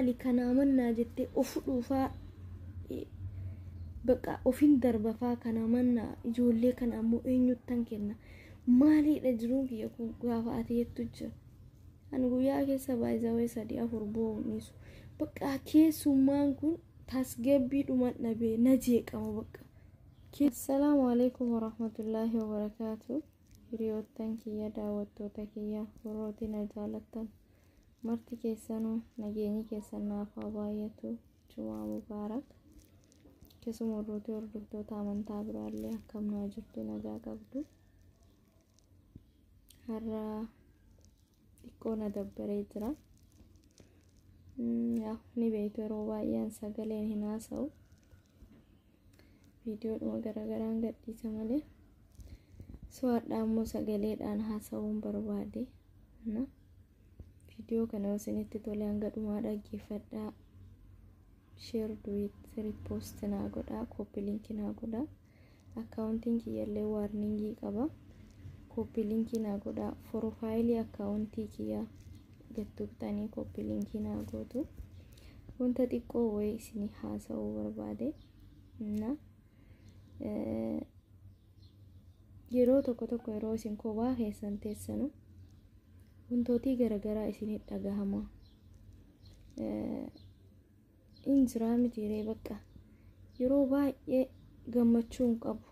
Maali kanaa mannaa jettee of dhuufaa bakka ofin darbafaa kana mannaa ijoollee kana ammoo eenyuttan kenna? Maaliidha jiruun kiyya kun gaafa ati jettu jira. Ani guyyaa keessa baay'izawee 3 4 boo'uun bakka keessummaan kun tasgabbiidhuma dhabee na jeeqama bakka. Assalaamu alaikum warahmatullaahi wabarakaatu. Hiriyoottan kiyya, daawwattoota kiyya, warrooti na jaalattan marti keessanuu nageenyi keessan naaf haa baay'atu. Jumaa mubaarak. Keessuma warrooti hordoftoota amantaa biraallee akkam naa jirtu, nagaa qabdu? Har'a xiqqoo na dabbaree jira. Yaa ni beektu, yeroo baay'een sagaleen hin haasa'u. Viidiyoodhuma garagaraan gadhiisa malee. So har'a ammoo sagaleedhaan haasa'uun barbaade. Viidiyoo kana yoo isinitti tole hanga dhumaa dhaggeeffadhaa. Share, duet, repost naa godhaa, copy link naa godhaa. Akkaawuntiin kiyyallee warning qaba. Copy link naa godhaa. Profile akkaawuntii kiyyaa gattuqxanii copy link naa gootu. Wanta xiqqoo wayii isinii haasa'uu barbaade. Na yeroo tokko tokko yeroo isin kophaa keessan teessanu wantootii garaagaraa isinit dhagahama. In jiraa mitiiree? Bakka yeroo baay'ee gammachuu hin qabu.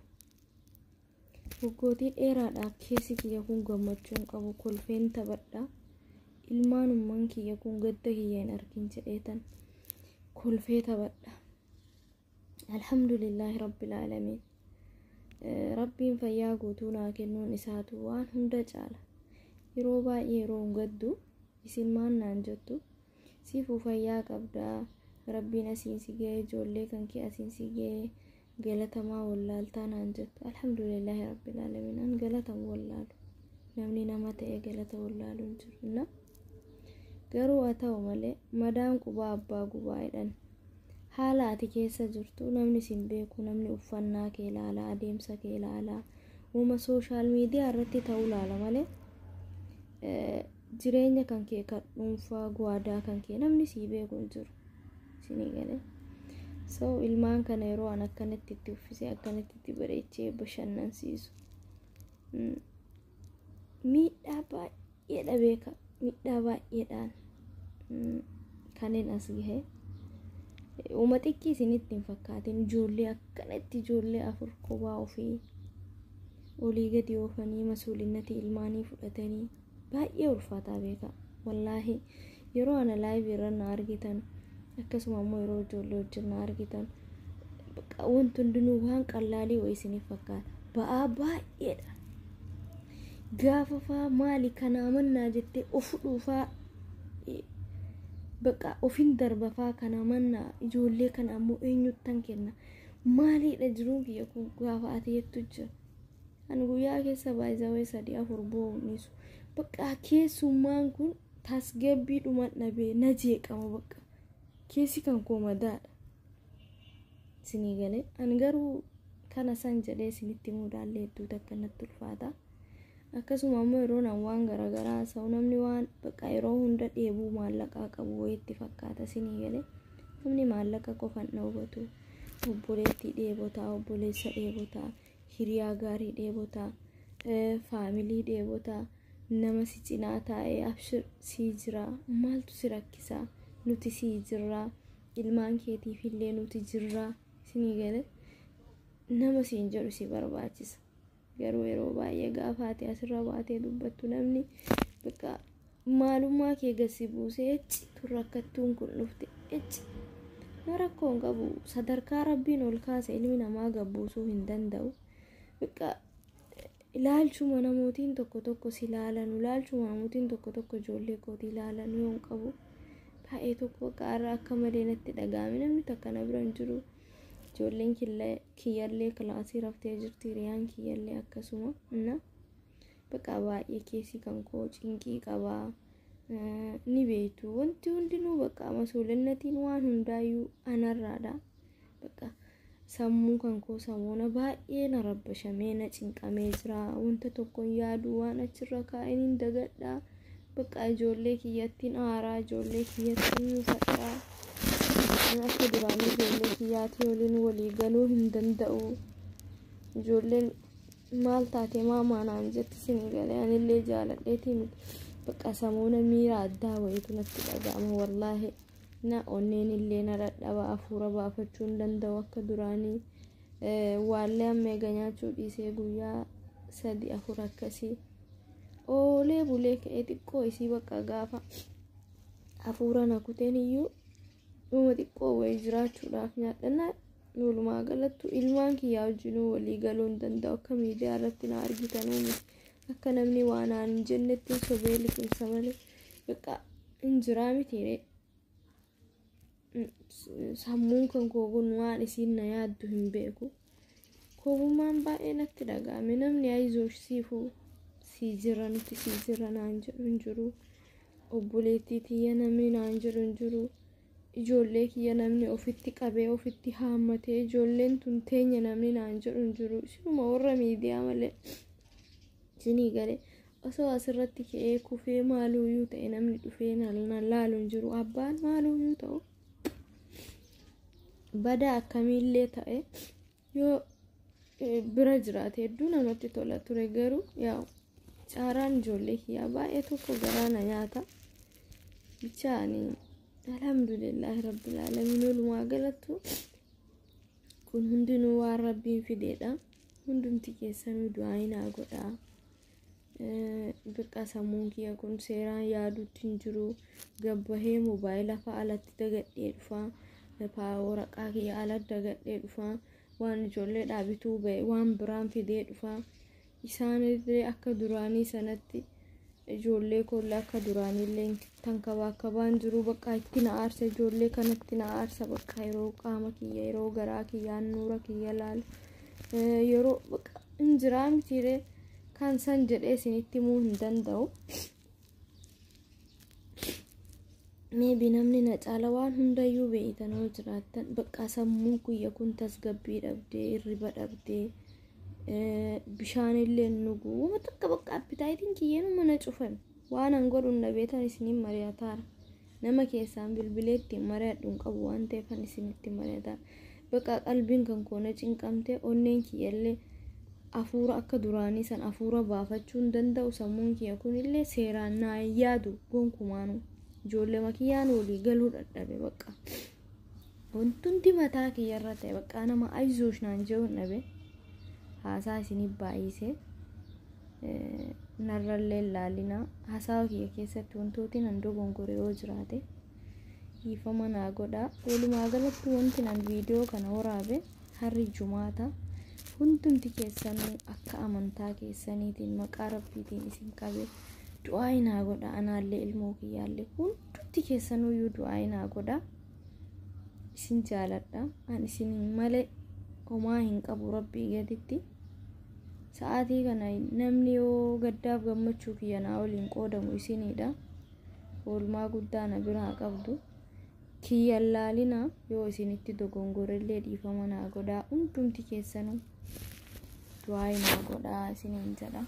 Waggootii dheeraadhaaf keessi kiyya kun gammachuu hin qabu. Kolfeen taphadha. Ilmaanummaan kiyya kun gadda kiyya hin argin jedheetan kolfee taphadha. Alhamdulillaahi rabbil aalamiin. Rabbiin fayyaa guutuu naa kennuun isaatu waan hunda caala. Yeroo baay'ee yeroo hin gaddu isin maan naan jettu? Siifuu fayyaa qabdaa, rabbiin asiin si ga'e, ijoollee kan kee asiin si ga'e, galatamaa wallaaltaa naan jettu. Alhamdulillaahi rabbil aalamiin, an galatamu wallaalu. Namni nama ta'e galata wallaalu hin jiru. Na garuu haa ta'u malee madaan qubaa abbaa gubaa jedhan. Haala ati keessa jirtu namni sin beeku, namni uffannaa kee ilaala, adeemsa kee ilaala, uuma social media irratti ta'uu ilaala malee jireenya kan kee kan dhuunfaa, guwaadaa kan kee namni sii beeku hin jiru. Isinii galee? So ilmaan kana yeroo an akkanatti itti uffisee, akkanatti itti bareechee bashannansiisu, miidhaa baay'eedha beeka, miidhaa baay'eedhaan kanneen as gahe. Uuma xiqqii isinitti hin fakkaatin, ijoollee akkanatti ijoollee 4 kophaa ofii olii gadi oofanii masuulinnati ilmaanii fudhatanii baay'ee ulfaataa beeka. Wallaahi yeroo ana live irra na argitan, akkasuma immoo yeroo ijoollee wajjin na argitan, wanti hundinuu waan qallaalii wayii isiniif fakkaata. Ba'aa baay'eedha. Gaafa faa maali kanaa mannaa jettee of dhuufaa bakka ofin darbafaa kana mannaa ijoollee kana ammoo eenyuttan kenna? Maaliidha jiruun kiyya kun gaafa ati jettu jira. Ani guyyaa keessa baay'izawee 3 4 boo'uun bakka keessummaan kun tasgabbiidhuma dhabee na jeeqama, bakka keessi kan koo madaadha. Isinii galee? Ani garuu kana san jedhee isinitti himuu hedduu takka natti ulfaata. Akkasuma ammoo yeroo nan waan garaagaraa haasa'u namni waan bakka yeroo hunda dheebuu maallaqaa qabu wayiitti fakkaata. Isinii galee? Namni maallaqa qofan na hubatu. Obboleettii dheebotaa, obboleessa dheebotaa, hiriyaa gaarii dheebotaa, family dheebotaa, nama si cinaa taa'ee abshir sii jira, maaltu si rakkisaa, nuti sii jirraa, ilmaan keetiif illee nuti jirraa, isinii galee, nama siin jedhu si barbaachisa. Garuu yeroo baay'ee gaafa ati asirra baatee dubbattu namni bakka maalummaa kee gasi buusee, ecci tun rakkattuun kun dhufte, ecci. Na rakkoo hin qabu, sadarkaa rabbiin ol kaase ilmi namaa gabbuusuu hin danda'u. Bakka ilaalchuma namootiin tokko tokko si ilaalan, ilaalchuma namootiin tokko tokko ijoollee kootii ilaalan yoo hin qabu. Baay'ee tokko bakka har'a akka malee natti dhaga'ame, namni takka na bira hin jiru. Ijoolleen kiyyallee kilaasii raftee jirti, hiriyaan kiyyallee akkasuma. Na bakka baay'ee keessi kan koo cinqii qabaa. Ni beektu, wanti hundinuu bakka masuulinnatiin waan hundaayyuu anarraadha. Bakka sammuu kan koo samuuna baay'ee na rabbashamee na cinqamee jira. Wanta tokko hin yaadu, waan achirra kaa'een hin dagadhaa. Bakka ijoollee kiyyattiin aaraa, ijoollee kiyyattiin muufadhaa. Akka duraanii ijoollee kiyyaatii waliin walii galuu hin danda'u. Ijoolleen maal taate maamaa naan jetti isinii galee anillee jaaladheetii miti. Bakka samuuna miira addaa wayiitu natti dhaga'ama wallaahi. Na onneen illee na dhadhaba, hafuura baafachuu hin danda'u akka duraanii. Waallee amma eega nyaachuu dhiisee guyyaa 3 4 akkasii oolee bulee ka'ee xiqqoo isii bakka gaafa hafuura na kuteen iyyuu dhuma xiqqoo wayii jiraachuudhaaf nyaadhanna. Walumaa galattu ilmaan kiyyaa wajjinuu walii galuu hin danda'u. Akka miidiyaa irratti na argitanuu miti, akka namni waan naan hin jennetti sobee liqimsa malee bakka hin jiraa miti. Sammuun kan koo kun waan isiin na yaaddu hin beeku. Koobummaan baay'ee natti dhaga'ame. Namni ayizoosh siifuu sii jira nuti sii jira naan jedhu hin jiru. Obboleettii tiyya namni naan jedhu hin jiru. Ijoollee kiyya namni ofitti qabee ofitti haammatee ijoolleen tun teenya namni naan jedhu hin jiru. Isinuma warra miidiyaa malee isinii galee osoo asirratti ka'ee kufee maaluyyuu ta'e namni dhufee na laalu hin jiru. Abbaan maaluyyuu ta'u badaa akkamiillee ta'e yoo bira jiraate hedduu namatti tola ture. Garuu yaa caaraan ijoollee kiyyaa baay'ee tokko garaa na nyaata. Bichaani alhamdulillahi rabbil aalamiin. Walumaa galattu kun hundinuu waan rabbiin fideedha. Hundumti keessanuu du'aa naa godhaa. Bakka sammuun kiyya kun seeraan yaaduutti hin jiru. Gabbahee moobaayila fa'a alatti dagadhee dhufa. Waraqaa kiyya alatti dagadhee dhufa. Waan ijoollee dhaabituu ba'e waan biraan fidee dhufa. Isaanillee akka duraanii sanatti ijoollee koollee akka duraaniillee tankabaakabaan jiru. Bakka itti na aarsa, ijoollee kanatti na aarsa. Bakka yeroo qaama kiyya, yeroo garaa kiyya, handhuura kiyya laalu yeroo bakka hin jiraa mitiiree kan san jedhee isinitti himuu hin danda'u. Meebi namni na caala waan hundayyuu beeytanoo jiraattan bakka sammuun kiyya kun tasgabbii dhabdee, hirriba dhabdee, bishaanillee nugu wama takka bakka appitaayitiin kiyyeenuma na cufame. Waan an godhu na beetan isiniin mari'ataara. Nama keessaan bilbilee ittiin mari'adhu hin qabu waan ta'eef an isinitti mari'ataara. Bakka qalbiin kan koo na cinqamtee onneen kiyyallee hafuura akka duraanii san hafuura baafachuu hin danda'u. Sammuun kiyya kunillee seeraan naa hin yaadu gonkumaanuu. Ijoollee makiyyaan walii galuu dadhabe bakka. Wantumti mataa kiyyarra ta'e bakka nama ayizoosh naan jedhu hin dhabe. Haasaa isinii baay'isee narrallee ilaalina. Haasaa kiyya keessatti wantooti nan dogongore yoo jiraate dhiifama naa godhaa. Walumaa galatti wanti nan viidiyoo kana waraabe harri jumaata. Hundumti keessanuu akka amantaa keessaniitiin maqaa rabbiitiin isin qabe du'aa naa godha. Anaallee ilmoo kiyyaallee hundumti keessanuyyuu du'aa naa godha. Isin jaaladha. An isin malee homaa hin qabu rabbii gaditti. Sa'aatii kana namni yoo gaddaaf gammachuu kiyya naa waliin qoodamu isinidha. Oolmaa guddaa na biraa qabdu. Kiyya laalina yoo isinitti dogongorellee dhiifama naa godhaa. Hundumti keessanuu du'aa naa godhaa isiniin jedha.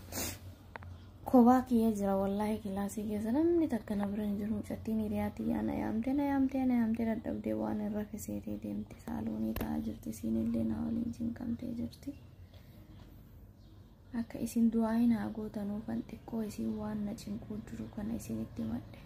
Kophaa kiyya jira wallaahi kilaasii keessa namni takka na bira hin jiru. Mucattiin hiriyaa tiyyaa na yaamtee na yaamtee na yaamtee dadhabdee waan irra feseetee deemte. Saaloonii taa'aa jirti. Isiinillee na waliin cinqamtee jirti. Akka isin du'aa naa gootanuufan xiqqoo isin waan na cinquu jiru kana isinitti madde.